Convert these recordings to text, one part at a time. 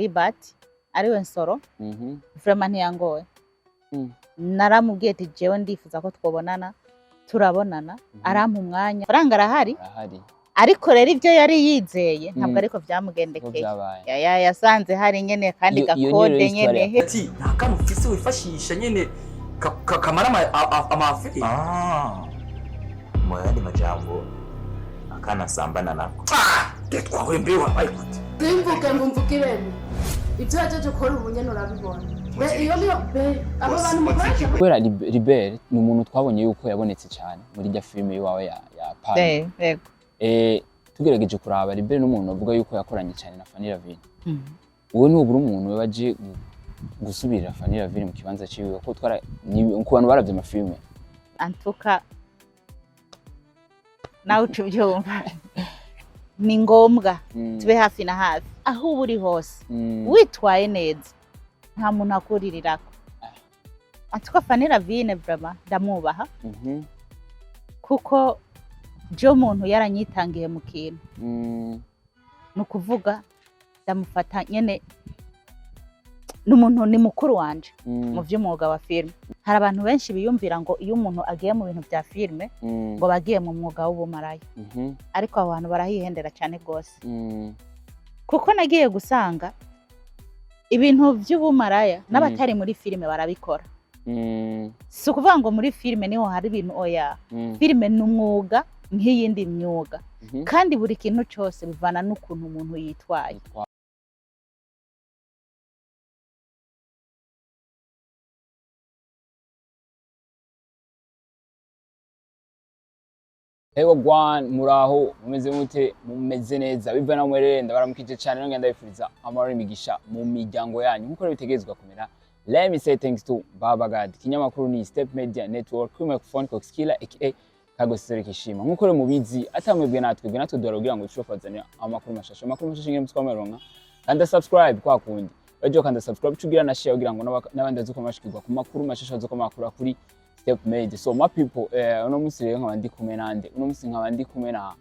Ribat ariwe Nsoro. Vraiment ntiyangoye. Naramubwiye ati jewe ndifuza ko twobonana, turabonana, arampa umwanya, faranga arahari. Arahari. Ariko rero ibyo yari yizeye ntabwo ariko Ko byamugendekeye. vyabaye. Yasanze hari nyene kandi Iyo niyo gakode rero histoire. nyene he. Ati nta kantu ufise wifashisha nyene kamara amafiri. Ah, mu yandi majambo akana sambana nako. Tetwawe mbe wabaye gute? Simvuge ngo mvuge ibintu ibyo wajeje ukora ubu nyene urabibona. Be iyo niyo be abo bantu mukoresha. Kubera Libert ni umuntu twabonye yuko yabonetse cyane muri rya filime iwawe ya Palme. Yego. Tugerageje kuraba, Libert ni umuntu avuga yuko yakoranye cyane na Fanny Lavine. Wowe ntubura umuntu waje gusubirira Fanny Lavine mu kibanza ciwe, ko twara ku bantu baravye amafilime. Antuka nawe uca ubyumva, ni ngombwa tube hafi na hafi aho uba uri hose. Witwaye neza nta muntu akuririrako. Antuka Fanny Lavine vraiment ndamwubaha, kuko jo muntu yaranyitangiye mu kintu. Ni ukuvuga ndamufata nyene ni umuntu, ni mukuru wanje mu by'umwuga wa filime. Hari abantu benshi biyumvira ngo iyo umuntu agiye mu bintu bya filime ngo bagiye mu mwuga w'ubumaraya, ariko abo bantu barahihendera cyane rwose, kuko nagiye gusanga ibintu by'ubumaraya n'abatari muri filime barabikora. Si ukuvuga ngo muri filime niho hari ibintu, oya. Filime ni umwuga nk'iyindi myuga, kandi buri kintu cyose bivana n'ukuntu umuntu yitwaye. Yitwa- Ewa gwan, muraho, mumeze mute? Mumeze neza? Biva na mwerere, ndabaramukije cyane, nongera ndabifuriza amahoro n'imigisha mu miryango yanyu nkuko rero bitegerezwa kumera. Let me say thanks to Baba God. Kinyamakuru ni Step Media Network, kuri microphone Coxkiller aka Kagosere Kishima. Nkuko rero mubizi, atamwebwe natwe duhora kugira ngo dushobore kubazanira amakuru mashasha, amakuru mashasha ngene mutwameronka. Kanda subscribe kwa kundi bajo, kanda subscribe, cugira na share kugira ngo n'abandi bazoka bashikirwa ku makuru mashasha bazoka makuru kuri Step Media. So my people, uno munsi rero nkaba ndi kumwe nande? Uno munsi nkaba ndi kumwe na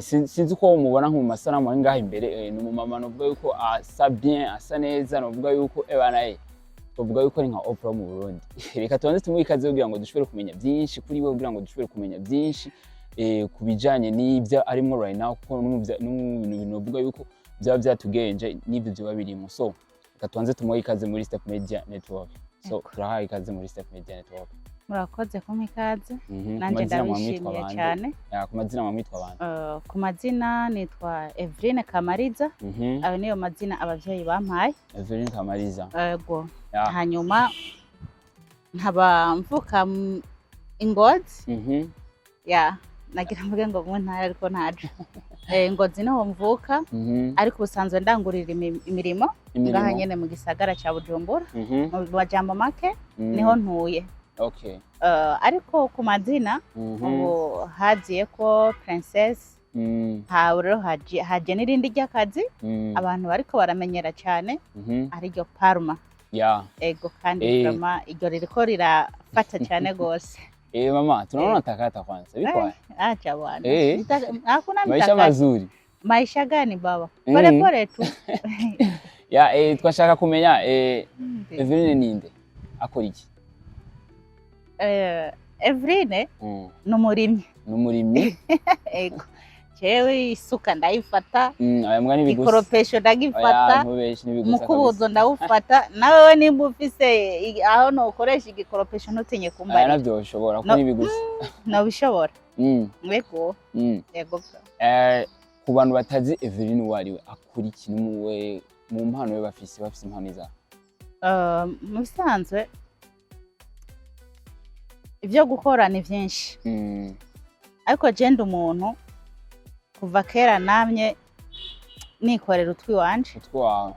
sinzi uko mubona nko mu masanamu ari ngaha imbere. Ni umumama novuga yuko asa bien, asa neza, novuga yuko ebana tuvuga yuko ari nka Oprah mu Burundi. Reka tubanze tumuhe ikaze kugira ngo dushobore kumenya byinshi kuri we, kugira ngo dushobore kumenya byinshi ku bijanye n'ibyo arimo right now, kuko no mu bintu novuga yuko byaba byatugenje n'ibyo byoba birimo. So reka tubanze tumuhe ikaze muri Step Media Network. So Yego. turahaye ikaze muri Step Media Network. Murakoze kumpa ikaze. Ku Nanjye mazina mwamwitwa ndabishimiye bande? cyane. Ya, ku mazina mwamwitwa bande? Ku mazina nitwa Eveline Kamariza. Ayo niyo mazina abavyeyi bampaye. Evelyn Kamariza. Yego. Ya. Hanyuma nkaba mvuka Ingozi. Ya, nagira mvuge ngo mu ntara, ariko ntaje. Ngozi niho mvuka, ariko ubusanzwe ndangurira imirimo Imirimo. ngaha nyene mu gisagara ca Bujumbura. Mu majambo make niho ntuye. Ariko ku mazina ubu haziye ko Princess, hawe rero haje n'irindi ry'akazi abantu bariko baramenyera cyane, ariryo Parma. Ego, kandi vraiment iryo ririko rirafata cyane gose. Mama, tunaona takata kwanza. Biko Eh, acha bwana. Hakuna maisha mtakato. mazuri. Maisha gani baba? Pole pole tu. Ya, twashaka kumenya Eveline ninde? Akora iki? Eveline ni umurimyi. Ni umurimyi. Ego. Jewe isuka ndayifata, Aya mbwa n'ibigusi. ikoropesho Oya, ndagifata, ntubeshe, n'ibigusi. umukubuzo ndawufata. Nawe nimba ufise aho nokoresha igikoropesho ntutinye Aya kumbarira. navyo ushobora kuko No. n'ibigusi. Nobishobora. Ego. Ego. Ku bantu batazi Eveline uwo ari we, akora iki? N'umuwe mu mpano we bafise impano iza. Mu bisanzwe ibyo gukora ni byinshi, ariko je ndi umuntu kuva kera namye nikorera utwi wanje Utwo wawe.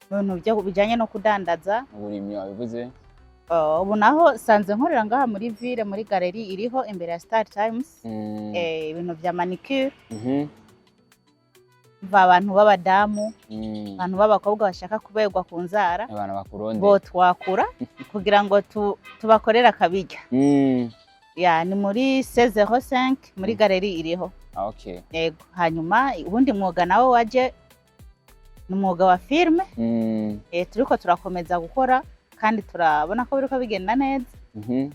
mu bintu bijanye no kudandaza. Uburimyi wabivuze. Ubu naho sanze nkorera ngaha muri ville, muri galerie iriho imbere ya Star Times, ibintu vya manicure, va abantu b'abadamu, abantu b'abakobwa bashaka kuberwa ku nzara, Abantu bakuronde. bo twakura kugira ngo tubakorere akabirya. Ya, ni muri C05 muri galerie iriho. Ah, okay. Yego. Hanyuma ubundi mwuga nawe waje Ni umwuga wa filime. Turiko turakomeza gukora kandi turabona ko biriko bigenda neza.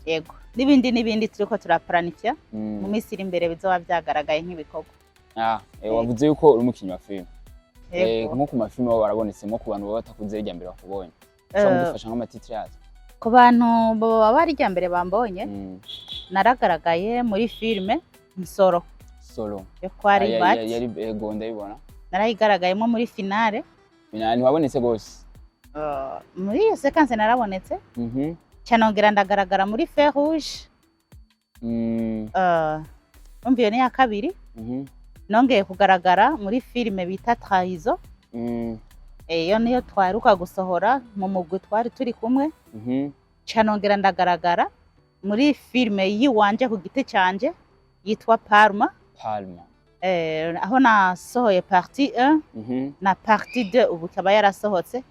Yego, n'ibindi n'ibindi turiko turaplanifiya mu minsi iri imbere bizoba vyagaragaye nk'ibikorwa. Ah, wavuze yuko uri umukinnyi wa filime. Yego. Nko ku mafilime baba barabonetse, nko ku bantu baba batakuze irya mbere bakubonye, ushobora kudufasha nk'ama titres yazo? Ku bantu baba bari irya mbere bambonye, naragaragaye muri filime Nsoro Solo yo kwa Ah, Ribat. yari, ego, ndayibona. Narayigaragayemo muri finale. Ntiwabonetse gose. Muri iyo séquence narabonetse. Canongera ndagaragara muri Feu Rouge. Umva, iyo ni iya kabiri. Nongeye kugaragara muri filime bita Trahison. Iyo niyo twaheruka gusohora mu mugwi twari turi kumwe. Canongera ndagaragara muri filime yiwanje ku giti canje yitwa Parma. Palma. Aho nasohoye partie 1 na partie 2, ubu ikaba yarasohotse.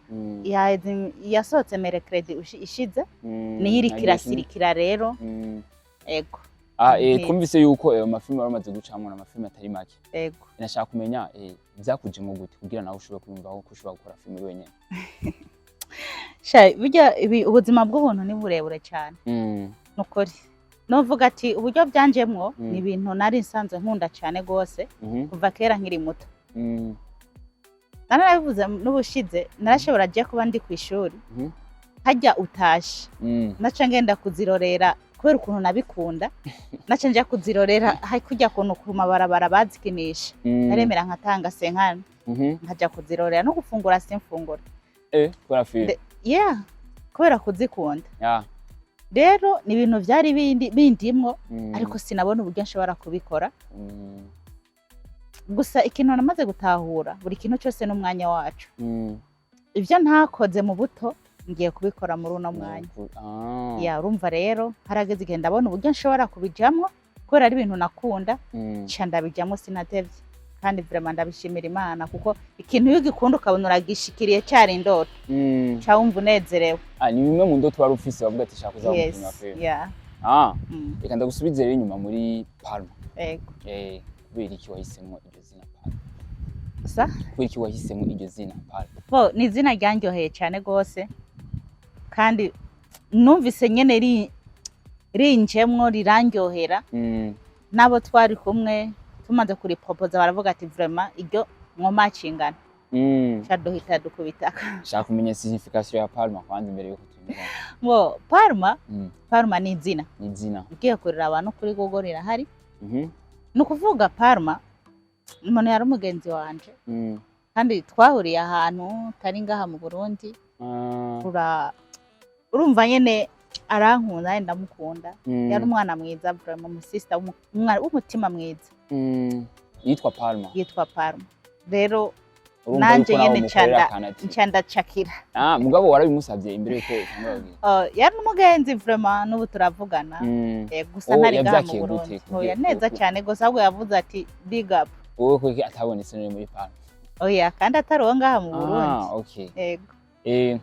Yasohotse mercredi ishize. Niyo iriko irasirikira rero. Ego. Ah, twumvise yuko amafilime wari umaze gucamwo n'amafilime atari make. Ego. Nashaka kumenya vyakujemwo gute kugira nawe ushobore kwiyumvaho ko ushobora gukora filime wenyene. Sha, burya ubuzima bw'ubuntu ni burebure cyane. Nukuri novuga ati uburyo byanjemwo ni ibintu nari nsanzwe nkunda cyane rwose kuva kera nkiri muto. Narabivuze n'ubushize, narashobora agiye kuba ndi ku ishuri, hajya utashe, naca ngenda kuzirorera kubera ukuntu nabikunda. Naca nja kuzirorera kujya kuntu ku mabarabara bazikinisha. Naremera nkatanga cinquante, nkaja kuzirorera, no gufungura simfungura. Kubera filime. Yeah, kubera kuzikunda. Rero ni ibintu vyari bindimwo, ariko sinabona uburyo nshobora kubikora. Gusa ikintu namaze gutahura, buri kintu cyose n'umwanya wacu. Ibyo ntakoze mu buto ngiye kubikora muri uno mwanya. Ya, urumva rero harageze igihe ndabona uburyo nshobora kubijamwo kubera ari ibintu nakunda. Nca ndabijamwo, sinatevye, kandi vraiment ndabishimira Imana, kuko ikintu iyo ugikunda ukabona uragishikiriye cyari indoto, ca wumva unezerewe. Ah, ni bimwe mu ndoto wari ufise, wavuga ati shaka kuzaba umukinnyi wa filime. Yeah. Ah, reka ndagusubize rero inyuma muri Palma. Ego. Kubera iki wahisemo iryo zina Palma? Sa? Kubera iki wahisemo iryo zina Palma? Bo, ni izina ryanryoheye cyane rwose, kandi numvise nyene rinjemwo rirandyohera. N'abo twari kumwe tumaze kuripropoza baravuga ati vraiment iryo mwomacingana. Ca duhita dukubitaka. Shaka kumenya signification ya Palma kwanza imbere yuko tunyura. Ngo Palma? Palma ni izina. Ni izina. Ugiye kurira abantu kuri Google rirahari. Ni ukuvuga Palma umuntu yari umugenzi wanje, kandi twahuriye ahantu tari ngaha mu Burundi. Urumva nyene arankunda nanjye ndamukunda. Yari umwana mwiza vraiment, umusista w'umutima mwiza. Yitwa Palma. Yitwa Palma rero. Urumva Nanje yuko nawe nyene umukorera nca akantu. Nca ndacakira. Ah, mugabo warabimusavye imbere yuko utangura kugira. Yari n'umugenzi vraiment, n'ubu turavugana. Gusa Oh, ntari ngaha mu yavyakiye Burundi. gute? Oya, neza cyane gusa, ahubwo yavuze ati big up. Wowe kuki atabonetse none muri Palma? Oya, kandi atari uwo ngaha mu Burundi. Ah, okay. Yego.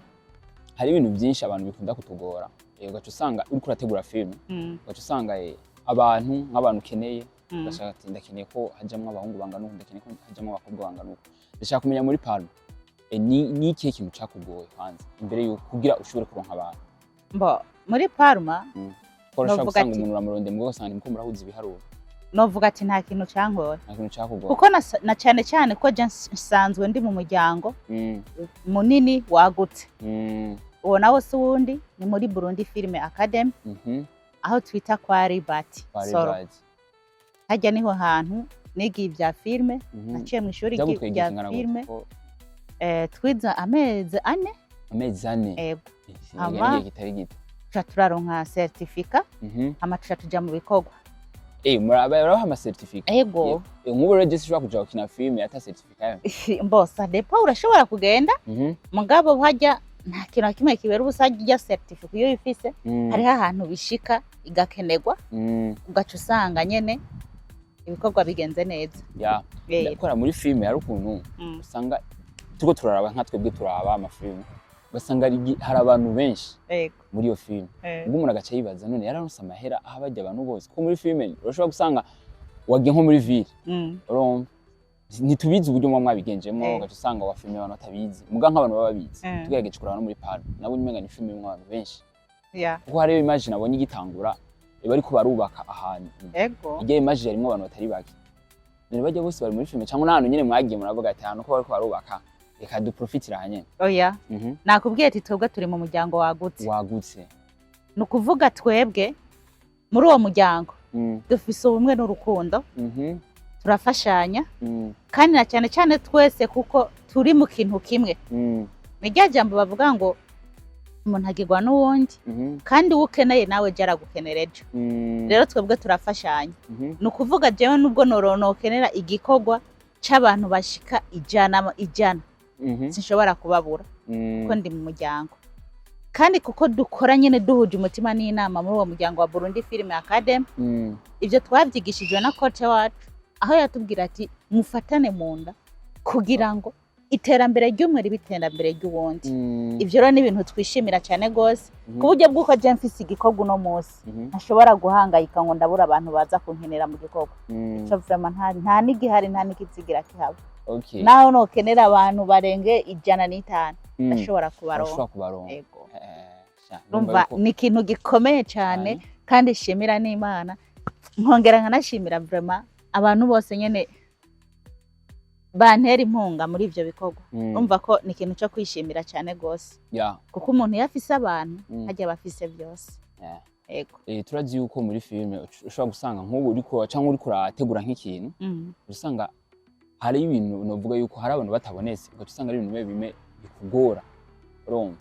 Hari ibintu byinshi abantu bikunda kutugora. Ugaca usanga uriko urategura filime, ugaca usanga abantu nk'abantu ukeneye, ugashaka ati ndakeneye ko hajamwo abahungu bangana uku, ndakeneye ko hajamwo abakobwa bangana uku. Ndashaka kumenya muri Palma, ni ikihe kintu cakugoye kwanza imbere yuko kugira ushobore kuronka abantu? Mbo, muri Palma, Ko urashobora novuga gusanga umuntu uramurondeye, mugabo ugasanga ntimuriko murahuza ibiharuro. Novuga ati nta kintu cankora. Nta kintu cakugora. Kuko na cyane cyane ko je nsanzwe ndi mu muryango munini wagutse. Uwo nawo si uwundi, ni muri Burundi Film Academy, aho twita kwa Ribat Kwa Soro. Ribat. Hajya niho hantu nigiye ibya filime. Naciye mu ishuri Byagutwaye igihe rya kingana gute? filime. Ko Twize amezi 4. Amezi 4? Ego. Ama Ama igihe kitari gito. Tuca turaronka certificat, hama tuca tuja mu bikorwa. Murabaha ama certificat? Ego. Nk'ubu rero je sinshobora kuja gukina filime ata certificat yayo. Mbo, ça dépend, urashobora kugenda. Mugabo hajya nta kintu na kimwe kibera ubusa. Rya certificat iyo uyifise, hariho ahantu bishika igakenerwa, ugaca usanga nyene ibikorwa bigenze neza. Ndakora muri filime, hari ukuntu usanga turiko turaraba, nka twebwe turaba amafilime, ugasanga hari abantu benshi muri iyo filime. Ubwo umuntu agaca yibaza, none yararonse amahera aho bajya abantu bose? Kuko muri filime urashobora gusanga wagiye nko muri ville, urumva Ntitubizi uburyo muba mwabigenjemo, ugaca usanga wa filime abantu batabizi, muga nk'abantu baba babizi. Tugerageje kuraba no muri Palma, nabonye umenga ni filime irimwo abantu benshi, kuko hariyo image nabonye igitangura bariko barubaka ahantu. Irya image yarimwo abantu batari bake. None bajya bose bari muri filime, cyangwa n'ahantu nyene mwagiye muravuga ati ahantu ko bariko barubaka, reka duprofitire aha nyene? Oya. Nakubwiye ati twebwe turi mu muryango wagutse. Wagutse. Ni ukuvuga twebwe muri uwo muryango dufise ubumwe n'urukundo, turafashanya, kandi na cyane cyane twese kuko turi mu kintu kimwe. Ni rya jambo bavuga ngo umuntu agirwa n'uwundi, kandi uwo ukeneye nawe jya aragukenera ejo. Rero twebwe turafashanya. Ni ukuvuga jewe nubwo nokenera igikorwa c'abantu bashika 100 100, sinshobora kubabura, kuko ndi mu muryango, kandi kuko dukora nyine duhuje umutima n'inama muri uwo muryango wa Burundi Film Academy. Ibyo twabyigishijwe na coach wacu, aho yatubwira ati mufatane mu nda kugira ngo iterambere ry'umwe ribe iterambere ry'uwundi. Ibyo rero ni ibintu twishimira cyane rwose, ku buryo bw'uko je mfise igikorwa uno munsi, ntashobora guhangayika ngo ndabura abantu baza kunkenera mu gikorwa. Ico vraiment nta n'igihari, nta n'ikizigira kihaba. Naho nokenera abantu barenge 105, ndashobora kubaronka. Urashobora kubaronka. Ego. Sha, ndumva Urumva yuko ni ikintu gikomeye cyane, kandi shimira n'Imana, nkongera nkanashimira vraiment abantu bose nyene bantera inkunga muri ivyo bikorwa. Urumva ko ni ikintu cyo kwishimira cyane rwose, kuko umuntu iyo afise abantu, hajya aba afise byose. Ego. Turazi yuko muri filime ushobora gusanga nk'ubu uriko cyangwa uriko urategura nk'ikintu, usanga hari ibintu, novuga yuko hari abantu batabonetse, ugaca usanga ari ibintu bimwe bimwe bikugora. Urumva,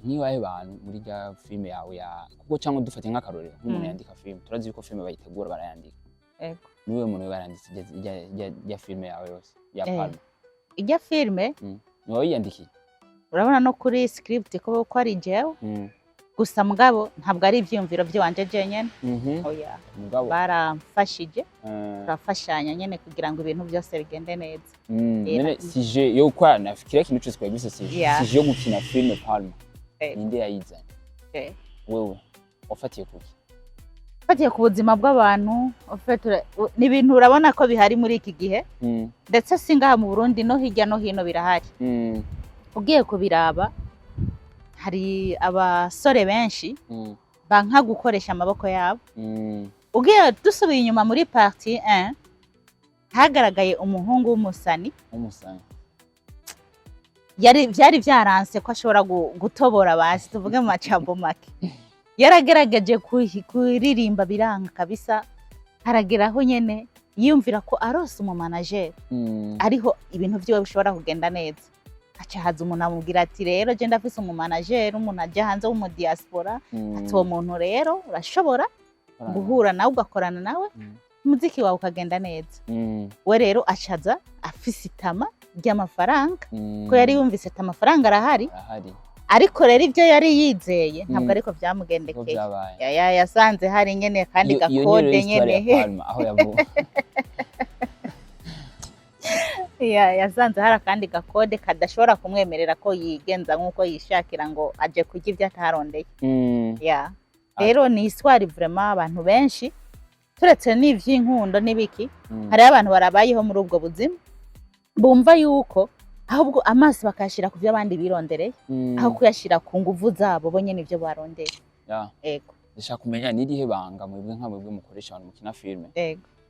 nk'ibahe bantu muri rya filime yawe ya kuko, cyangwa dufate nk'akarorero nk'umuntu yandika filime, turazi yuko filime bayitegura, barayandika. Niwe muntu we baranditse irya filime yawe yose ya Palma? Ijya filime? Ni wowe yiyandikiye? Urabona no kuri script ko ari jewe. Gusa mugabo ntabwo ari ivyiyumviro by'iwanje jenyene. Oya. Mugabo Baramfashije, turafashanya nyene kugira ngo ibintu byose bigende neza. None sujet yo gukora, nafikiria ikintu cyose kwa gise sujet, sujet yo gukina filime Palma, ninde yayizanye? Wewe wafatiye kuki? Fatiye ku buzima bw'abantu. En fait, ni ibintu urabona ko bihari muri iki gihe, ndetse si ngaha mu Burundi, no hirya no hino birahari. Ugiye kubiraba, hari abasore benshi banka gukoresha amaboko yabo. Ugiye dusubiye inyuma muri partie 1, hagaragaye umuhungu w'umusani. Umusani. Yari byari byaranse ko ashobora gutobora, basi tuvuge mu macambo make. Yaragerageje kuririmba biranga kabisa, harageraho nyene yiyumvira ko arose umumanajeri ariho ibintu vyiwe bishobora kugenda neza. Aca haza umuntu amubwira ati rero je ndafise umumanajeri, umuntu ajya hanze w'umudiaspora, ati uwo muntu rero urashobora guhura nawe, ugakorana nawe, umuziki wawe ukagenda neza. We rero acaza afise itama ry'amafaranga, ko yari yumvise ati amafaranga arahari. Arahari. Ariko rero ibyo yari yizeye ntabwo ariko Niko byamugendekeye. byabaye. Yasanze hari nyene kandi Iyo gakode niyo histoire nyene. ya Palma aho yavuye. Yasanze hari akandi gakode kadashobora kumwemerera ko yigenza nk'uko yishakira, ngo aje kurya ibyo atarondeye. Ya, rero ni histoire vraiment abantu benshi, turetse n'ivy'inkundo n'ibiki, hariho abantu barabayeho muri ubwo buzima, bumva yuko ahubwo amaso bakayashira ku byo abandi birondereye, aho kuyashira ku nguvu zabo bo nyene, ibyo barondeye. Ego. Ndashaka kumenya n'irihe banga mwebwe nka mwebwe mukoresha abantu mukina filime,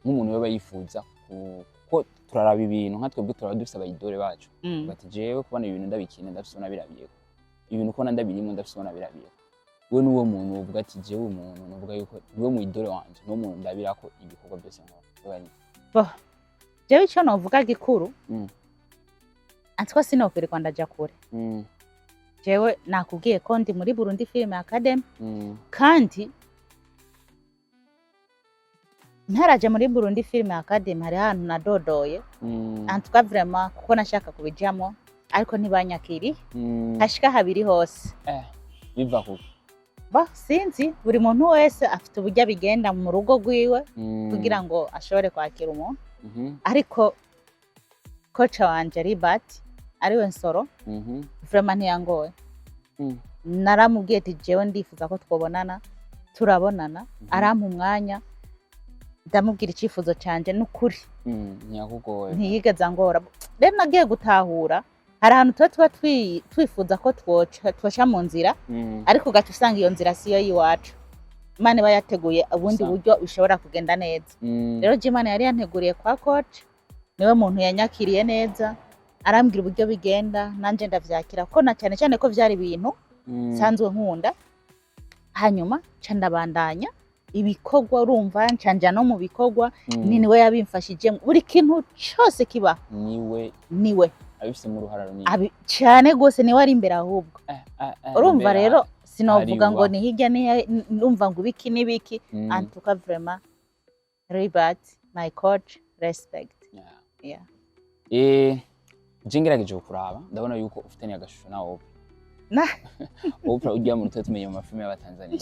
nk'umuntu yoba yifuza kuko turaraba ibintu, nka twebwe turaba dufise abayidore bacu, bati jewe kubona ibintu ndabikina ndafise nabirabiyeko, ibintu kubona ndabirimo ndafise nabirabiyeko. We n'uwo muntu uvuga ati jewe umuntu nuvuga yuko niwe mu idore wanje, niwo muntu ndabirako ibikorwa byose nkora. Wewe ni Bo, jewe ico novuga gikuru, antwa sinokwirirwa ndaja kure. Jewe nakubwiye ko ndi muri Burundi Film Academy, kandi ntaraja muri Burundi Film Academy hari ahantu nadodoye, en tout cas vraiment, kuko nashaka kubijamo ariko ntibanyakiriye. Hashika habiri hose. Biva kuki? Ba sinzi, buri muntu wese afite uburyo abigenda mu rugo rwiwe kugira ngo ashobore kwakira umuntu. Ariko coach wanje Ribat, ariwe Nsoro, vraiment ntiyangoye. Naramubwiye ati jewe ndifuza ko twobonana, turabonana, arampa umwanya. Ndamubwira icifuzo canje, n'ukuri Ntiyakugoye. Ntiyigeze angora. Rero nagiye gutahura, hari ahantu tuba twifuza ko twoca mu nzira, ariko ugaca usanga iyo nzira siyo y'iwacu. Imana iba yateguye ubundi buryo bishobora kugenda neza. Rero je Imana yari yanteguriye kwa coach, niwe muntu yanyakiriye neza, arambwira uburyo bigenda, nanje ndavyakira, ko na cyane cyane ko vyari ibintu nsanzwe nkunda. Hanyuma nca ndabandanya ibikorwa, urumva nca nja no mu bikorwa. Ni niwe yabimfashije buri kintu cyose kibaho. Niwe. Niwe. Abifisemo uruhara runini. Cyane rwose, niwe ari imbere ahubwo. Urumva imbere rero sinovuga ngo ariwa. ni hirya ni ndumva ngo ibiki n'ibiki. En tout cas, vraiment, Robert, my coach, respect. Yeah. Je ngerageje kukuraba, ndabona yuko ufitanye agashusho na Oprah. Oprah ujya mu tuba tumenye mu mafilime y'Abatanzania.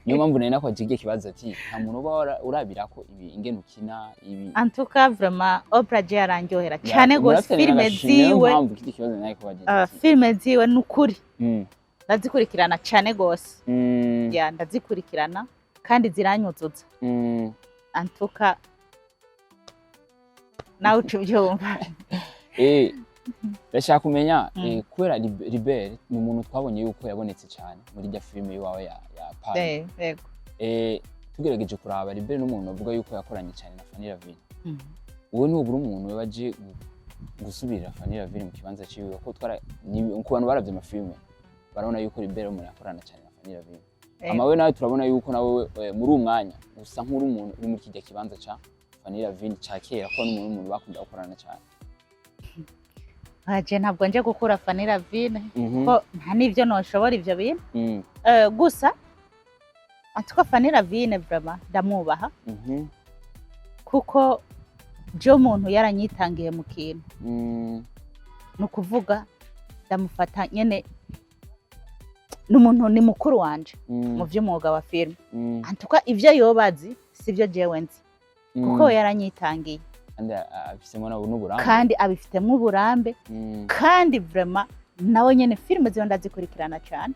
Niyo mpamvu nari nakwaje ikibazo ati nta muntu uba urabirako ibi ingene ukina ibi. En tout cas, vraiment, Oprah je arandyohera cyane rwose. Murafitanye Filime n'agashusho, niyo ziwe, mpamvu kiti kibazo nari kubaje. Filime ziwe nukuri ndazikurikirana cyane rwose. Yeah, ndazikurikirana kandi ziranyuzuza. En tout cas, nawe uca ubyumva. Ndashaka kumenya, kubera Libert ni umuntu twabonye yuko yabonetse cyane muri rya filime iwawe ya Palme. Yego. Tugerageje kuraba, Libert ni umuntu bavuga yuko yakoranye cyane na Fanny Lavine. Wowe ntubura umuntu waje gusubirira Fanny Lavine mu kibanza ciwe, ko twara ku bantu baravye amafilime barabona yuko Libert ari umuntu yakorana cyane na Fanny Lavine. Ama we nawe turabona yuko nawe muri uwo mwanya usa nk'uri umuntu uri muri kijya kibanza ca Fanny Lavine ca kera, ko n'umuntu umuntu bakunda gukorana cyane. Aje ntabwo nje gukura Fanny Lavine, ko nta n'ibyo noshobora ibyo bintu. Gusa en tout cas, Fanny Lavine vraiment ndamwubaha, kuko je umuntu yaranyitangiye mu kintu, ni ukuvuga ndamufata nyene n'umuntu ni mukuru wanje mu vy'umwuga wa filime. En tout cas, ivyo yoba azi sivyo jewe nzi, kuko we yaranyitangiye. Kandi abifisemo n'uburambe. Kandi abifitemo uburambe. Kandi vraiment nawe nyene filime ziwe ndazikurikirana cane.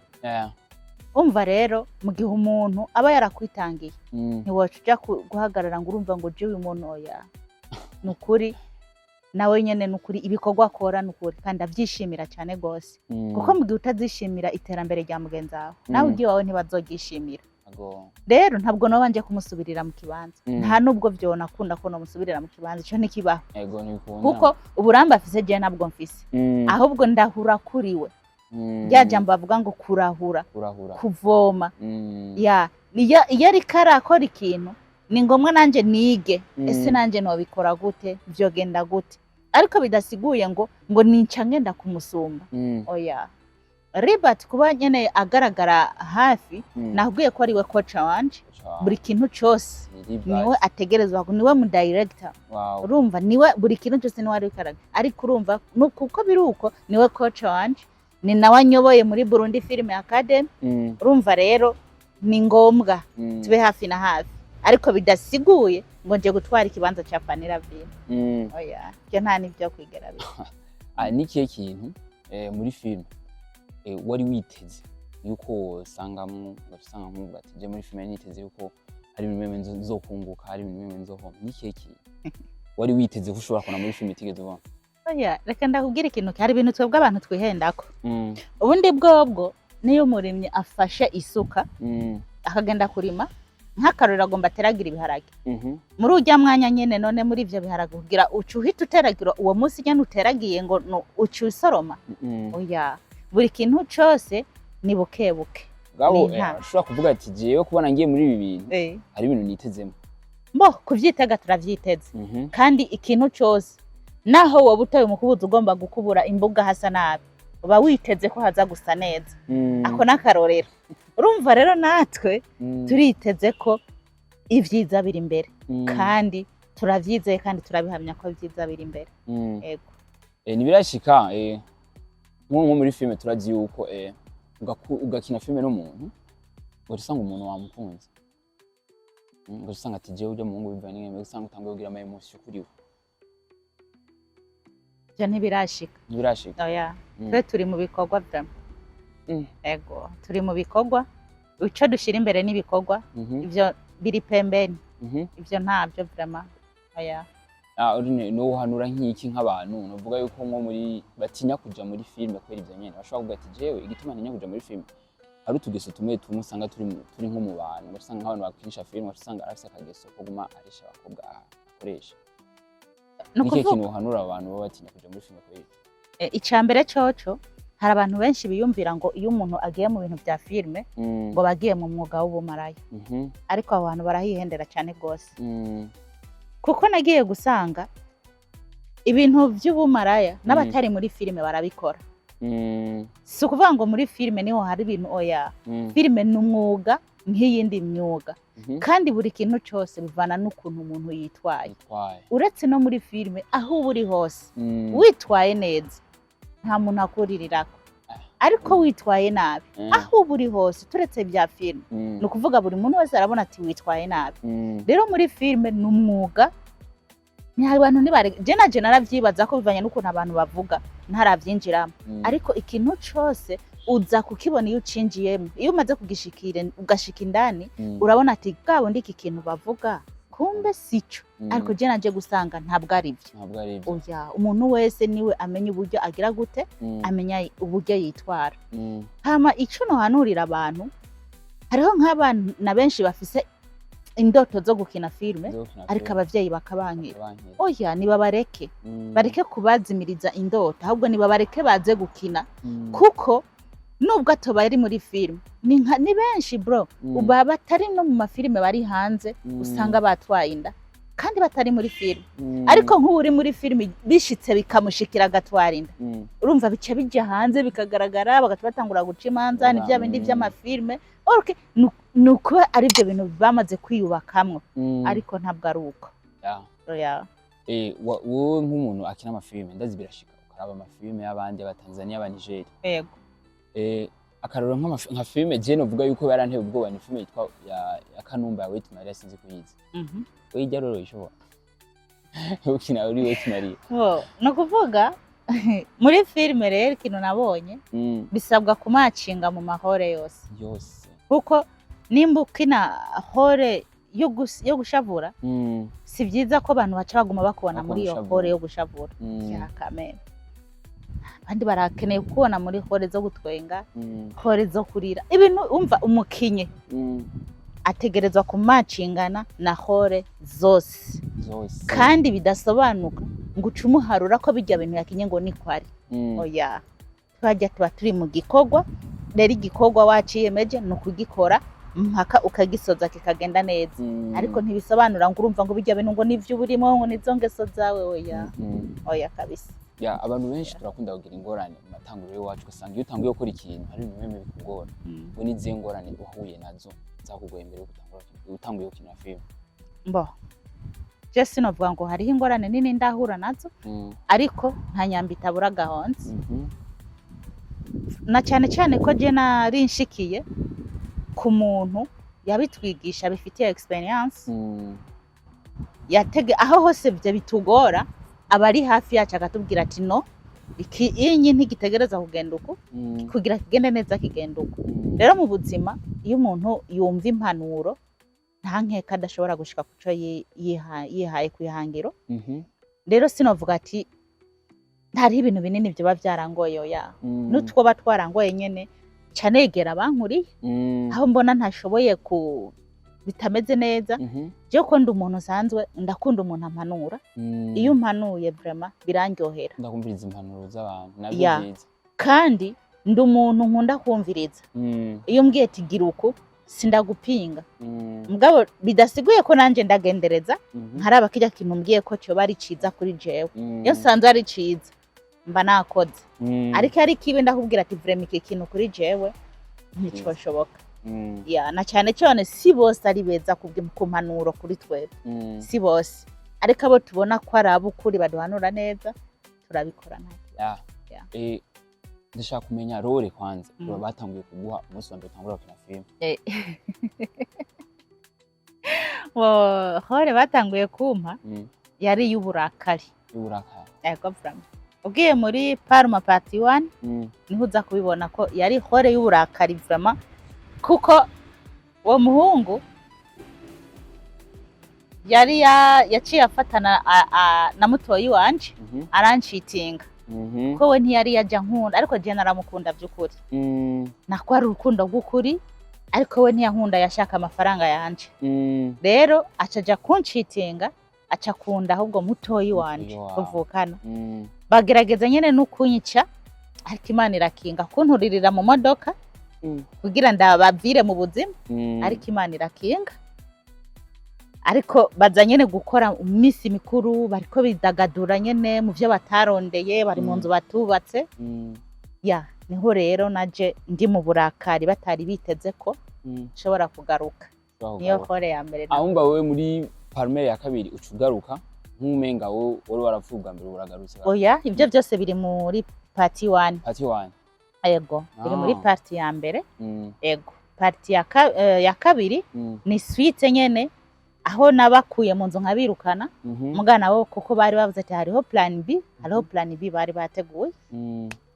Umva rero, mu gihe umuntu aba yarakwitangiye, ntiwoca uja guhagarara ngo urumva ngo jewe uyu muntu, oya. Ni ukuri nawe nyene, ni ukuri ibikorwa akora ni ukuri kandi abyishimira cyane rwose, kuko mu gihe utazishimira iterambere rya mugenzi wawe, nawe iwawe ntibazoryishimira. Rero ntabwo noba nje kumusubirira mu kibanza. Nta nubwo vyonakunda ko nomusubirira mu kibanza, ico ntikibaho. Ego, ntibikunda. Kuko uburambe afise jewe ntabwo mfise, ahubwo ndahura kuriwe. Rya jambo bavuga ngo kurahura, Kurahura. kuvoma. Ya, iyo ariko arakora ikintu, ni ngombwa nanjye nige. Ese nanjye nobikora gute? Vyogenda gute? Ariko bidasiguye ngo nica ngenda kumusumba. Oya. Ribert kuba nyene agaragara hafi, nakubwiye ko ariwe coach wanje. Buri kintu cose Ni Libert. niwe ategerezwa, niwe mu director. Urumva niwe buri kintu cyose, niwe ariko araga, ariko urumva kuko biri uko, niwe coach wanje, ni nawe anyoboye muri Burundi Film Academy. Urumva rero ni ngombwa tube hafi na hafi, ariko bidasiguye ngo nje gutwara ikibanza ca Fanny Lavine. Oya, ibyo nta n'ibyo kwigera biba. Ah, ni ikihe kintu muri filime wari witeze yuko wosangamwo, ugasanga nk'ubu ati je muri filime niteze yuko hari ibintu bimwe nzokunguka, hari ibintu bimwe nzohomba? Ni ikihe kintu wari witeze ko ushobora kubona muri filime itigeze ubona? Oya, reka ndakubwira ikintu. Hari ibintu twebwe abantu twihendako. Ubundi bwobwo niyo umurimyi afashe isuka akagenda kurima, nk'akarorero agomba ateragira ibiharage, muri ujya mwanya nyene, none muri ivyo biharage kugira uca uhita uteragira uwo munsi nyene uteragiye ngo uca usoroma? Oya, buri kintu cose ni buke buke. Gabo Ni nta. ushobora kuvuga ati jewe kubona ngiye muri ibi bintu hari ibintu nitezemo. Mbo kuvyitega turavyiteze. Kandi ikintu cose, naho woba utoye umukubuzo ugomba gukubura imbuga hasa nabi, uba witeze ko haza gusa neza. Ako n'akarorero. Urumva rero natwe turiteze ko ivyiza biri imbere, kandi turavyizeye kandi turabihamya ko ibyiza biri imbere. Ego. Ntibirashika nko muri filime turazi yuko ugakina filime n'umuntu ugaca usanga umuntu wamukunze, ugaca usanga ati jewe urya muhungu bivanye n'ingene, usanga utanguye kugira ama émotion kuri we. Ivyo ntibirashika. Ntibirashika. Oya. Twe turi mu bikorwa vraiment. Ego, turi mu bikorwa. Ico dushira imbere n'ibikorwa, ivyo biri pembeni. Ivyo ntabyo vraiment, oya. Ah, Aurine, nohanura nk'iki nk'abantu novuga yuko nko muri batinya kuja muri filime kubera ivyo nyene? Bashobora kuvuga ati: "Jewe igituma ntinya kuja muri filime, hari utugeso tumwe tumwe usanga turi nko mu bantu." Ugasanga nk'abantu bakinisha filime, usanga arafise akageso ko guma aresha abakobwa akoresha. Ni Ni ikihe ukuvuga kintu wohanura abantu baba batinya kuja muri filime kubera ivyo? Ica mbere coco, hari abantu benshi biyumvira ngo iyo umuntu agiye mu bintu vya filime ngo bagiye mu mwuga w'ubumaraya, ariko abo bantu barahihendera cyane rwose, kuko nagiye gusanga ibintu vy'ubumaraya n'abatari muri filime barabikora. Si ukuvuga ngo muri filime niho hari ibintu, oya. Filime ni umwuga nk'iyindi myuga, kandi buri kintu cyose bivana n'ukuntu umuntu yitwaye. Yitwaye. Uretse no muri filime, aho uba uri hose, witwaye neza nta muntu akuririrako, ariko witwaye nabi, aho uba uri hose, turetse bya filime, ni ukuvuga buri muntu wese arabona ati witwaye nabi. Rero muri filime ni umwuga, ni abantu ntibare je naje naravyibaza ko bivanye n'ukuntu abantu bavuga ntaravyinjiramo, ariko ikintu cose uza kukibona iyo ucinjiyemo. Iyo umaze kugishikira, ugashika indani, urabona ati bwa bundi iki kintu bavuga kumbe sico. Ariko je naje gusanga ntabwo ari byo. Ntabwo ari ibyo. Oya, umuntu wese niwe amenya uburyo agira gute, amenya uburyo yitwara. Hama ico nohanurira abantu, hariho nk'abana benshi bafise indoto zo gukina filime, Zo gukina ariko filime. abavyeyi bakabankira. Bakabankira. Oya, nibabareke, bareke kubazimiriza indoto, ahubwo nibabareke baze gukina, kuko nubwo atoba ari muri filime, ni benshi bro, uba batari no mu mafilime, bari hanze, usanga batwaye inda kandi batari muri filime. Ariko nk'ubu uri muri filime, bishitse bikamushikira agatwara inda, urumva bica bijya hanze bikagaragara, bagaca batangura guca imanza, ni bya bindi by'amafilime. Okay, ni ukuba ari ibyo bintu bamaze kwiyubakamwo, ariko ntabwo ari uko. Oya. Wowe nk'umuntu akina amafilime, ndazi birashika ukaraba amafilime y'abandi, y'abatanzania, y'abanigeria. Yego. Akarorero nka filime je novuga yuko yaranteye ubwoba ni filime yitwa ya Kanumba ya Wait Maria, sinzi kuyizi. We ijya rero ishobora ukina uri Wait Maria? Bo, ni ukuvuga muri filime rero ikintu nabonye, bisabwa kumacinga mu ma rôle yose, Yose. kuko nimba ukina rôle yo gushavura, si byiza ko abantu baca baguma bakubona Bakubona muri iyo ushavura. rôle yo gushavura. Ya kamere, abandi barakeneye kukubona muri rôle zo gutwenga, rôle zo kurira, ibintu umva umukinyi ategerezwa kumacingana na rôle zose. Zose. Kandi bidasobanuka ngo uce umuharura ko bijya bintu yakinye ngo niko ari. Oya, twajya tuba turi mu gikorwa. Rero igikorwa waciyemeje ni ukugikora mpaka ukagisoza kikagenda neza, ariko ntibisobanura ngo urumva ngo bijya bintu ngo nivyo uba urimo, ngo nizo ngeso zawe. Oya, oya kabisa. Ya, abantu benshi turakunda kugira ingorane mu matanguriro y'iwacu, ugasanga iyo utanguye gukora ikintu hari ibintu bimwe bikugora. We n'izihe ngorane wahuye nazo zakugoye mbere yo gutangura utanguye gukina filime? Mbo je sinovuga ngo hariho ingorane nini ndahura nazo, ariko nta nyambi itabura agahonze, na cyane cyane ko je nari nshikiye ku muntu yabitwigisha, bifitiye experience, yatege aho hose ibyo bitugora aba ari hafi yacu, akatubwira ati: "No, iki inyi ntigitegereza kugenda uku, kugira kigende neza kigenda uku." Rero mu buzima, iyo umuntu yumva impanuro, nta nkeka adashobora gushika kuco yihaye kwihangiro. Rero sinovuga ati hariho ibintu binini vyoba vyarangoye, oya. N'utwoba twarangoye nyene, ca negera abankuriye aho mbona ntashoboye ku bitameze neza. Jewe ko ndi umuntu usanzwe ndakunda umuntu ampanura, iyo umpanuye vraiment birandyohera. Ndakumviriza impanuro z'abantu nabyo byiza. Kandi ndi umuntu nkunda kumviriza. Iyo umbwiye ati gira uku, sindagupinga, mugabo bidasiguye ko nanje ndagendereza, nkaraba kirya kintu umbwiye ko coba ari ciza kuri jewe. Iyo nsanze ari ciza mba nakoze, ariko ari kibi ndakubwira ati vraiment iki kintu kuri jewe nticoshoboka. Ya, na cyane cyane si bose ari beza ku mpanuro kuri twebwe, si bose, ariko abo tubona ko ari ab'ukuri baduhanura neza turabikora nta Ya. Ya. Ndashaka kumenya rôle kwanza batanguye kuguha umunsi wa mbere utangura gukina filime. Rôle batanguye kumpa yari iy'uburakari. Y'uburakari. Yego, vraiment ugiye muri Parma part 1 niho uza kubibona ko yari rôle y'uburakari vraiment, kuko uwo muhungu Yari yaciye afatana na mutoyi wanje, aranshitinga, ko we ntiyari yajya nkunda, ariko jewe naramukunda by'ukuri. Nako ari urukundo rw'ukuri, ariko we ntiyankunda, yashaka amafaranga yanje. Rero aca aja kunshitinga, aca akunda ahubwo mutoyi wanje wawe. tuvukana. Bagerageza nyene no kunyica, ariko Imana irakinga, kunturirira mu modoka kugira ndabavire mu buzima. Ariko Imana irakinga. Ariko baza nyene gukora iminsi mikuru, bariko bidagadura nyene mu vyo batarondeye, bari mu nzu batubatse. Ya, niho rero naje ndi mu burakari, batari biteze ko nshobora kugaruka. Ushobora Niyo kugaruka. kore ya mbere. Ahumba wowe muri Palmer ya kabiri uca ugaruka nk'umenga wowe wari warapfuye ubwa mbere, uragarutse. Oya, ibyo byose biri muri part 1. Part 1. Ego, biri muri part ya mbere. Ego, part ya kabiri ni suite nyene, aho nabakuye mu nzu nkabirukana. Mugana bo kuko bari bavuze ati hariho plan B, hariho plan B bari bateguye.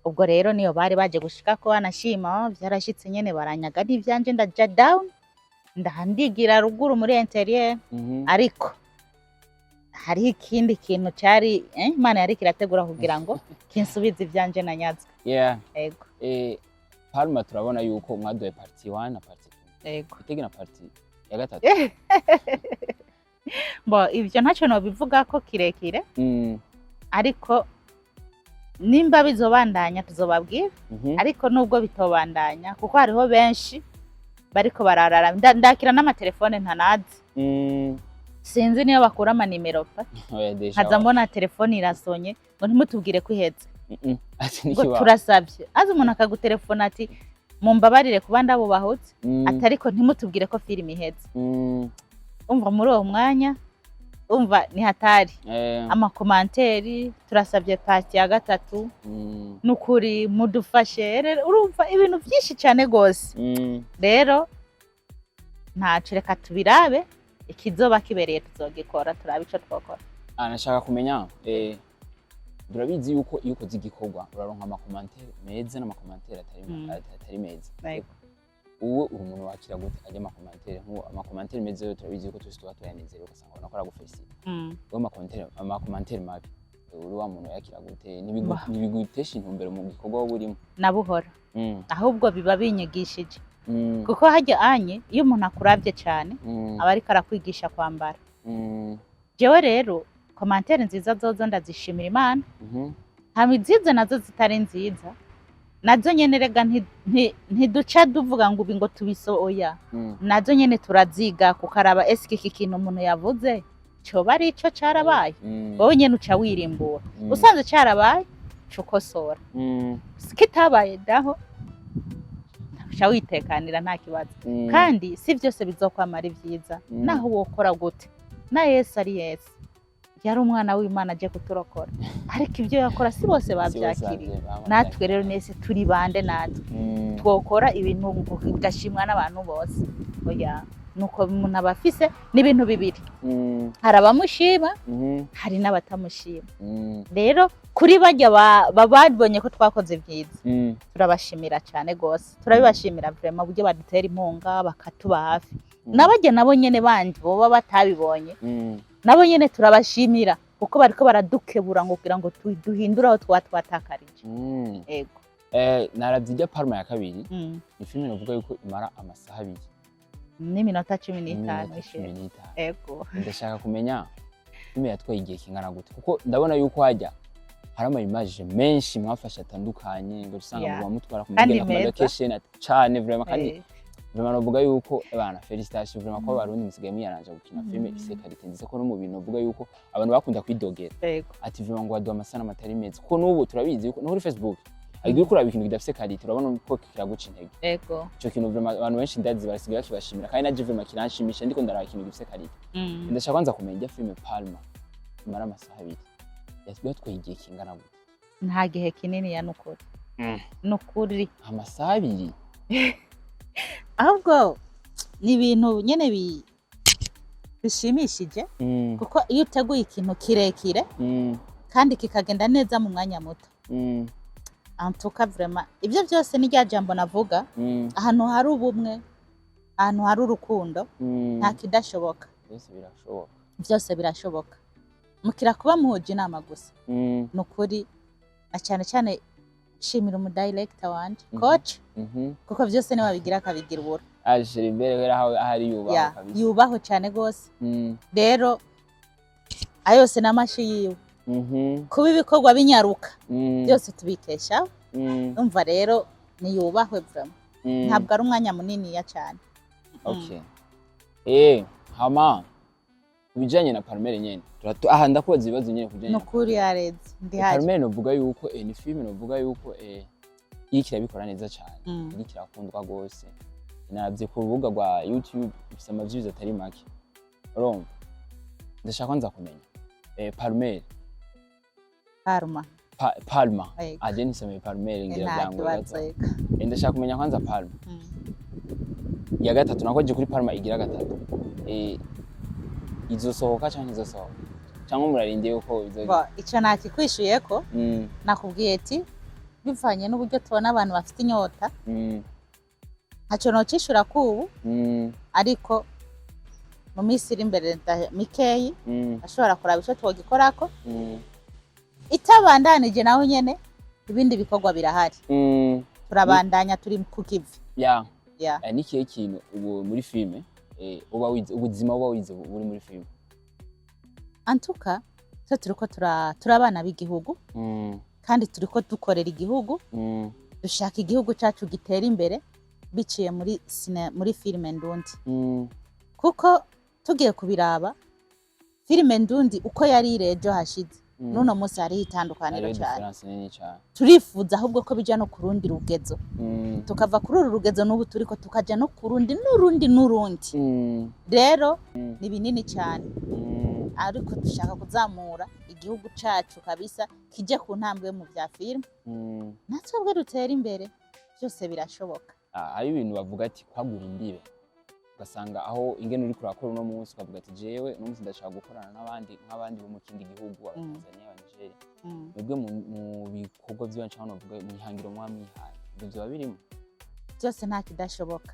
Ubwo rero niyo bari baje gushika ko banashima, vyarashitse nyene, baranyaga n'ivyanje, ndaja down, ndahandigira ruguru muri intérieur. Ariko hariho ikindi kintu cari Imana yariko irategura kugira ngo kinsubize ivyanje nanyazwe. Ego. Palma turabona yuko mwaduhaye part 1 na part 2. Ego. Itege na part ya gatatu. Bo, ivyo ntacyo nobivuga ko kirekire, ariko nimba bizobandanya tuzobabwira. Ariko nubwo bitobandanya, kuko hariho benshi bariko bararara, ndakira n'amatelefone ntanazi, sinzi niyo bakura amanimero pa. Oya, déjà. Nkaza mbona telefone irasonye ngo ntimutubwire ko ihetse. Ati ngo nikiba. Turasabye, azi umuntu akagutelefona ati mumbabarire kuba ndabubahutse, ati ariko ntimutubwire ko filime ihetse. Umva, muri uwo mwanya umva ni hatari. Ama commentaires, turasabye part ya gatatu, nukuri mudufashe. Rero urumva ibintu byinshi cyane rwose. Rero ntaco, reka tubirabe, ikizoba kibereye tuzogikora, turabe ico twokora. Ah, nashaka kumenya, turabizi yuko iyo ukoze igikorwa uraronka ama commentaires meza n'ama commentaires atari atari meza. Yego. Uwe uri umuntu wakira gute ajya ama commentaires? Nk'ubu ama commentaires meza yo turabizi yuko twese tuba tuyanezerewe, ugasanga ubona ko aragufélicita. Wowe ama commentaires mabi, uri wa muntu yakira gute? Ntibigutesha intumbero mu gikorwa wowe urimo? Na buhoro. Ahubwo biba binyigishije, kuko hajya anye iyo umuntu akuravye cyane, aba ariko arakwigisha kwambara. Jewe rero commentaire nziza zozo ndazishimira Imana, hama izize nazo zitari nziza nazo nyene rega ntiduca duvuga ngo ubi ngo tubiso, oya. Nazo nyene turaziga, kukaraba eske iki kintu umuntu yavuze coba ari ico carabaye. Wowe nyene uca wirimbura. Usanze carabaye uca ukosora, kitabaye daho uca witekanira, nta kibazo. Kandi si byose bizokwama ari vyiza. Naho wokora gute, na Yesu ari Yesu, yari umwana w'Imana aje kuturokora, ariko ibyo yakora si bose Si bose bavyakiriye. bavyakiriye. Natwe rero nese turi bande natwe twokora ibintu ngo bigashimwa n'abantu bose? Oya, nuko umuntu aba afise n'ibintu bibiri: hari abamushima, hari n'abatamushima. Rero kuri barya babonye ko twakoze byiza, turabashimira cyane rwose, turabibashimira vraiment, uburyo badutera inkunga bakatuba hafi. N'abajya nabo nyene bandi boba batabibonye, nabo nyene turabashimira, kuko bariko baradukebura ngo kugira ngo duhindure aho twaba twatakarije. Ego. Naravye ijya Palma ya kabiri. Ni filime novuga yuko imara amasaha 2 n'iminota 15. N'iminota 15. Ego. Ndashaka kumenya filime yatwaye igihe kingana gute, kuko ndabona yuko hajya hari ama image menshi mwafashe atandukanye, ngo usanga muba mutwara ku Kandi mugenda ku ma meza. location cane vraiment. Kandi vraiment novuga yuko bana, félicitations vraiment, ko abarundi musigaye mwiyaranja gukina filime ifise qualité nziza, ko no mu bintu novuga yuko abantu bakunda kwidogera ati vraiment ngo baduha amasanamu atari meza, kuko n'ubu turabizi yuko no kuri Facebook ariko uriko uraba ikintu kidafise qualité, urabona ko kiraguca intege. Ico kintu vraiment abantu benshi ndazi barasigaye bakibashimira, kandi naje vraiment kiranshimisha ndiko ndaraba ikintu gifise qualité. Ndashaka kwanza kumenya, ijya filime Palma imara amasaha 2 yatwaye igihe kingana gute? Nta gihe kinini ya, nukuri. Nukuri. Amasaha 2? Ahubwo ni ibintu nyene bishimishije, kuko iyo uteguye ikintu kirekire kandi kikagenda neza mu mwanya muto, en tout cas vraiment ibyo byose ni rya jambo navuga: ahantu hari ubumwe, ahantu hari urukundo, nta kidashoboka. Byose birashoboka. Byose birashoboka mukira kuba muhuje inama gusa. Ni ukuri, na cyane cyane nshimira umudirector wanje, coach, kuko byose niwe abigira akabigira ubura. Ah, Gilbert wera aho ahari yubaho Ya, kabisa. Yubahwe cyane rwose. Rero ayo yose n'amashi yiwe, kuba ibikorwa binyaruka, byose tubikesha. Umva rero, niyubahwe vraiment. Ntabwo ari umwanya muniniya cyane. Okay. Hama kubijanye na Palmere nyene. Aha ndakubaza ibibazo nyene kubijanye Ni na ukuri yareze ndihari. Palmere. Novuga yuko ni filime novuga yuko iriko irabikora neza cyane. Iriko irakundwa gose. Naravye ku rubuga rwa YouTube, ifise ama views atari make. Urumva? Ndashaka nza kumenya. Palmere, Parma. Palma. Yego. Aje nisomeye Palmere ngira Nta byangoye kibazo. gato. Yego. Ndashaka kumenya kwanza Palma. Ya gatatu nakoje kuri Palma igira gatatu. Izosohoka canke ntizosohoka? Cyangwa murarindiye yuko bizogira? Bo, icyo nakikwishuye ko nakubwiye ati bivanye n'uburyo tubona abantu bafite inyota, ntacyo nocishura kubu, ariko mu minsi iri imbere mikeyi ashobora kuraba icyo twogikorako. Itabandanije naho nyene ibindi bikorwa birahari. Turabandanya, turi ku kivi. Ya. Ni ikihe kintu ubu muri filime uba wize, ubuzima uba wize buri muri filime? Antuka twe turiko turi abana b'igihugu, kandi turiko dukorera igihugu. Dushaka igihugu cyacu gitera imbere biciye muri muri filime ndundi, kuko tugiye kubiraba, filime ndundi uko yari iri ejo hashize, n'uno munsi hariho itandukaniro Hariho cyane. différence nini cyane. Turifuza ahubwo ko bija no ku rundi rugezo, tukava kuri uru rugezo n'ubu turiko, tukaja no ku rundi n'urundi n'urundi. Rero ni binini cyane, ariko dushaka kuzamura igihugu cacu kabisa, kije ku ntambwe mu vya filime, natwebwe dutere imbere, byose birashoboka. Ah, hari ibintu bavuga ati kwagura imbibe, ugasanga aho ingene uriko urakora uno munsi, ukavuga ati jewe uno munsi ndashaka gukorana n'abandi nk'abandi bo mu kindi gihugu, Abatanzania, Abanigeria. Mwebwe mu bikorwa vyiwanyu canke novuga mu ihangiro muba mwihaye, ivyo vyoba birimo? Byose, nta kidashoboka.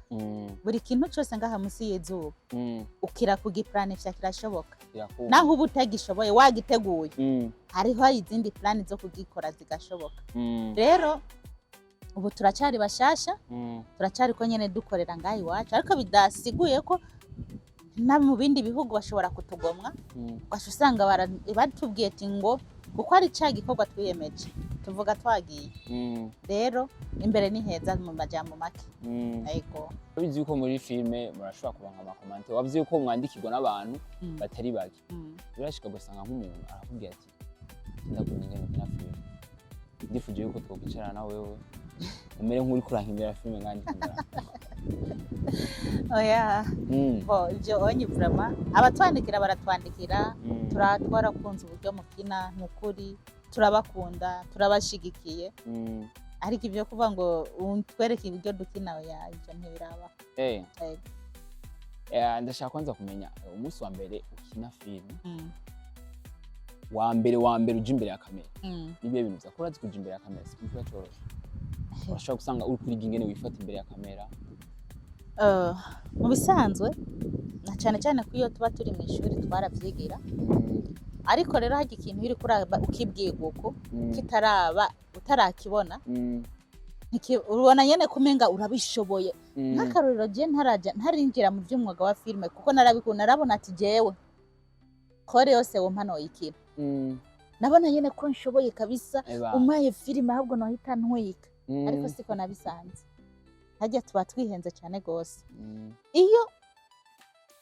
Buri kintu cyose ngaha munsi y'izuba, ukira kugiplanisha, kirashoboka. Birakunda. Naho uba utagishoboye, wagiteguye, hariho izindi plani zo kugikora zigashoboka. Rero ubu turacyari bashasha, turacyari ko nyene dukorera ngaha iwacu, ariko bidasiguye ko no mu bindi bihugu bashobora kutugomwa, ugaca usanga batubwiye ati ngo kuko ari cya gikorwa twiyemeje, tuvuga twagiye. Rero imbere ni heza mu majambo make. Yego. Urabizi yuko muri filime murashobora kuronka ama commentaires, wavuze yuko mwandikirwa n'abantu batari bake. Birashika ugasanga nk'umuntu arakubwira ati ndakunda ingene ukina filime, ndifuje yuko twokwicarana na wewe umere nk'uriko urankindira filime nkandi nkindira. Oya. Bo, ibyo onye vraiment abatwandikira baratwandikira, twarakunze uburyo mukina, ni ukuri turabakunda, turabashigikiye, ariko ibyo kuvuga ngo twereke uburyo dukina, oya, ibyo ntibiraba. Yego. Ndashaka kwanza kumenya umunsi wa mbere ukina filime, wa mbere uja imbere ya kamera, nibihe bintu vyakora? Urazi kuja imbere ya kamera si ikintu kiba coroshe, urashobora gusanga uri kuriga ingene wifata imbere ya kamera. Mu bisanzwe, na cyane cyane ko iyo tuba turi mu ishuri twarabyigira, ariko rero hajya ikintu iyo uriko uraba ukibwirwa uku, kitaraba utarakibona, ubona nyene kumenga urabishoboye. Nk'akarorero, je ntaraja, ntarinjira mu by'umwuga wa filime, kuko narabikunda, narabona ati jewe kore yose wompa noyikina. Nabona nyene ko nshoboye kabisa, Eba. umpaye filime ahubwo nohita ntwika, ariko siko nabisanze. Hajya tuba twihenze cyane gose. Iyo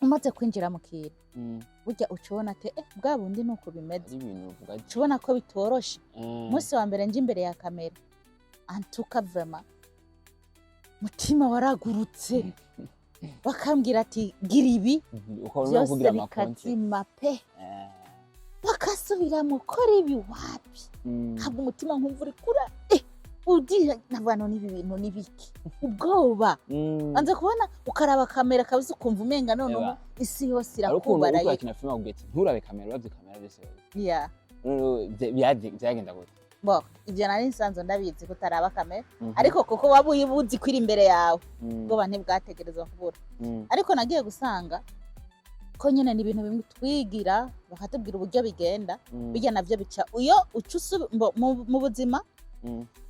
umaze kwinjira mu kintu, burya uca ubona ati bwa bundi ni uko bimeze. Hari ibintu uvuga ati Uca ubona ko bitoroshe. Umunsi wa mbere nje imbere ya kamera, antuka vraiment mutima waragurutse, bakambwira ati gira ibi, ukabona byose kugira amakonti bikazima pe, bakasubiramo kora ibi, wapi. Ntabwo umutima nkumva uri kura ugira navuga none ibi bintu ni biki, ubwoba. Banze kubona ukaraba kamera kabisa, ukumva umenga noneho Eba. isi yose Hari ukuntu uriko irakubaraye. urakina filime bakubwira ati nturabe kamera, uravye kamera byose Yeah. noneho byagenda gute? Bo, ibyo nari nsanzwe ndabizi ko utaraba kamera, ariko kuko waba uyibuzi ko iri imbere yawe, ubwoba ntibwategerezwa kubura. Ariko nagiye gusanga Ko nyine ni ibintu bimwe twigira, bakatubwira uburyo bigenda. Bijya navyo bica iyo uca mu buzima.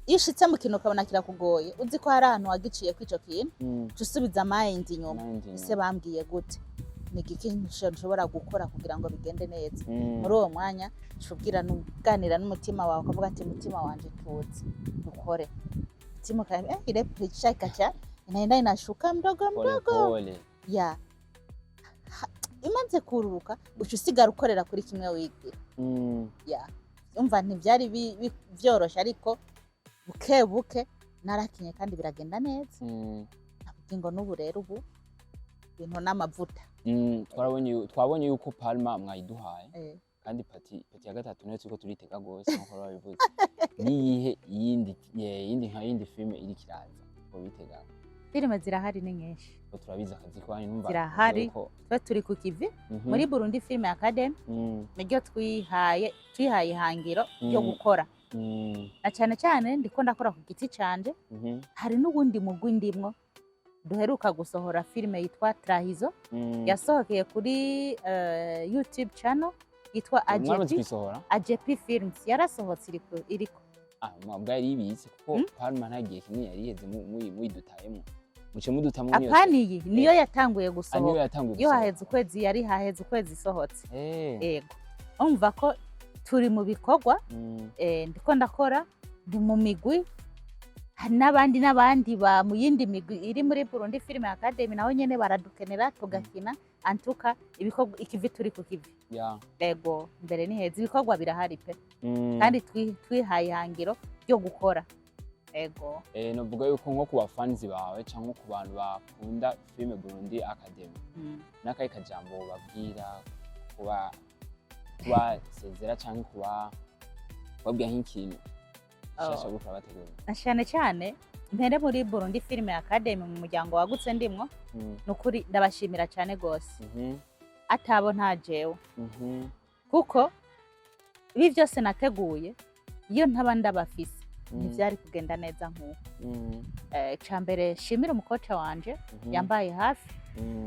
Iyo ushitse mu kintu ukabona kirakugoye, uzi ko hari ahantu wagiciye kw'ico kintu, uca usubiza mind inyuma. Mind inyuma. Ese bambwiye gute? Ni igiki nshobora gukora kugira ngo bigende neza? Muri uwo mwanya uca ubwira, uganira n'umutima wawe, ukavuga ati: "Mutima wanje, tuzi dukore." Mutima ukaambia, ile presha ikacha inaenda inashuka mdogo Pole mdogo. pole. Ya, imaze kururuka, uca usigara ukorera kuri kimwe wigira. Ya, umva, ntibyari vyoroshe, ariko buke buke narakinye kandi biragenda neza. Navuga ngo n'ubu rero, ubu ibintu n'amavuta. Twabonye yuko Palma mwayiduhaye. Kandi partie ya gatatu niyo turiko turitega gose, nkuko babivuze. Niyihe yindi yindi nka yindi filme iriko iraza ngo bitega? Filime zirahari, ni nyinshi. Ko turabizi akazi kwanyu, numva Zirahari. Twe turi ku kivi muri Burundi Film Academy. Niryo twihaye ihangiro ryo gukora, na cyane cyane ndiko ndakora ku giti canje. Hari n'uwundi mugwi ndimwo, duheruka gusohora filime yitwa Trahizo, yasohokeye kuri YouTube channel yitwa Mwamaze AJP. kuyisohora? AJP Films, yarasohotse, iriko. Ah, mwabwa yari ibitse kuko Palma nta gihe kinini yari iheze muyidutayemo, muce mudutamwo niyo. Apana, iyi niyo yatanguye Ah, niyo gusohoka. yatanguye Iyo gusohoka. haheze ukwezi, yari haheze ukwezi isohotse. Yego, umva ko turi mu bikorwa. Ndiko ndakora, ndi mu migwi, hari n'abandi n'abandi ba mu yindi migwi iri muri Burundi Film Academy, naho nyene baradukenera tugakina. Antuka ibikorwa, ikivi, turi ku kivi. Yego, mbere ni heza, ibikorwa birahari pe. Kandi twihaye ihangiro ryo gukora, yego. Novuga yuko nko ku bafanzi bawe cyangwa ku bantu bakunda filime Burundi Academy, n'akahe kajambo babwira kuba kubasezera cyangwa kuba kubabwira nk'ikintu gishasha Oh. uriko urabategurira? Na cyane cyane mpere muri Burundi Film Academy, mu muryango wagutse ndimwo. Ni ukuri ndabashimira cyane rwose. Atabo nta jewe, kuko ibi byose nateguye, iyo ntaba ndabafise, ntibyari kugenda neza nk'uko. Ica mbere, shimira umukoca wanje yambaye hafi,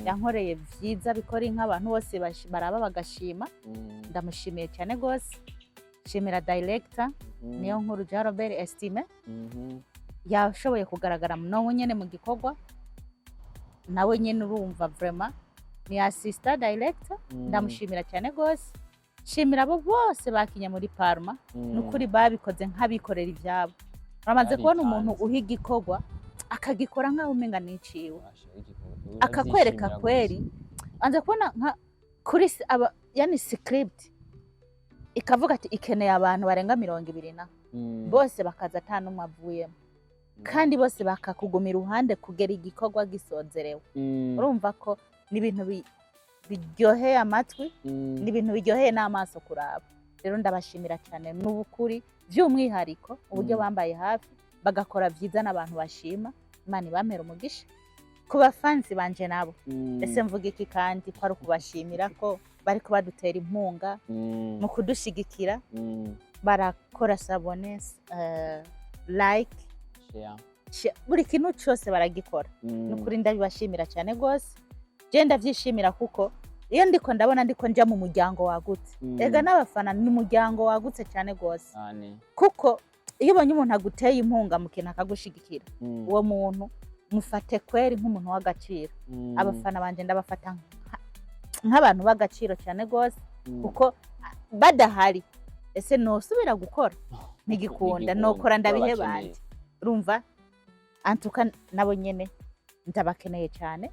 yankoreye byiza bikora inka, abantu bose baraba bagashima. Ndamushimiye cyane rwose. Shimira director, niyo nkuru Jean Robert Estime, yashoboye kugaragara nawe nyene mu gikorwa, nawe nyene urumva vraiment ni assistant director. Ndamushimira cyane rwose. Shimira abo bose bakinye muri Parma. Ni ukuri babikoze nk'abikorera ibyabo. Uramaze kubona umuntu Baritanze. uha igikorwa akagikora nk'aho umenga niciwe, Basha, igikorwa akakwereka urabyishimira kweri. gose. Anza kubona nka kuri aba, yani script ikavuga ati ikeneye abantu barenga 20 na bose bakaza ata n'umwe avuyemo, kandi bose bakakuguma iruhande kugera igikorwa gisozerewe. Urumva ko ni ibintu biryoheye amatwi, ni ibintu biryoheye n'amaso kuraba. Rero ndabashimira cyane n'ubukuri, by'umwihariko uburyo bambaye hafi, bagakora byiza n'abantu bashima. Imana ibampera umugisha. Ku bafansi banje nabo, ese mvuga iki kandi ko ari ukubashimira ko bariko badutera inkunga mu kudushigikira? Barakora s'abonner, like, Share. Buri kintu cyose baragikora. Ni ukuri ndabibashimira cyane rwose. Je ndabyishimira kuko iyo ndiko ndabona ndiko nja mu muryango wagutse. Ega n'abafana ni umuryango wagutse cyane rwose, Cyane. kuko iyo ubonye umuntu aguteye inkunga mu kintu, akagushigikira, uwo muntu mufate kweri nk'umuntu w'agaciro. Abafana banje ndabafata nk'abantu b'agaciro cyane rwose, kuko badahari, ese nosubira gukora? Ntigikunda. Ntigikunda. Nokora ndabihe Urabakeneye. banje. Urumva, antuka nabo nyene ndabakeneye cyane.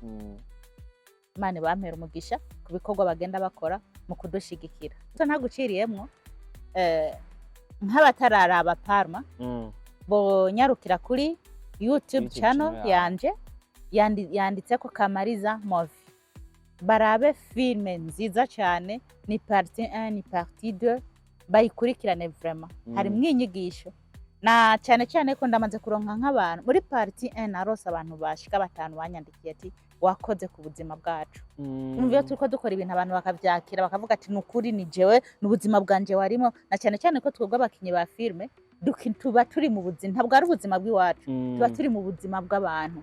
Imana ibampera umugisha ku bikorwa bagenda bakora mu kudushigikira. So ntaguciriyemwo, nk'abatararaba Parma, bonyarukira kuri YouTube YouTube channel channel yawe. yanje, yanditseko Kamariza Movie, barabe filme nziza cyane. Ni partie 1, ni partie 2, bayikurikirane vraiment. Harimwo inyigisho, na cyane cyane ko ndamaze kuronka nk'abantu muri partie 1, narose abantu bashika batanu banyandikiye ati: "Wakoze ku buzima bwacu." Umva, iyo turiko dukora ibintu abantu bakavyakira, bakavuga ati: "Ni ukuri, ni jewe, ni ubuzima bwanje warimo." Na cyane cyane ko twebwe abakinyi ba filme tuba turi mu buzima, ntabwo ari ubuzima bw'iwacu, tuba turi mu buzima bw'abantu.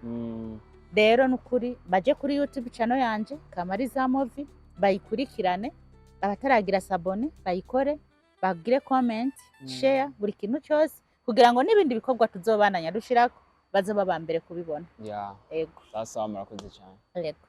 Rero ni ukuri baje kuri YouTube channel yanje Kamariza Movie. Bayikurikirane, abataragira s'abonner bayikore, bagire comment, share, buri kintu cyose, kugira ngo n'ibindi bikorwa tuzobandanya dushirako bazoba ba mbere kubibona. Ego. Sawa sawa, murakoze cyane. Ego.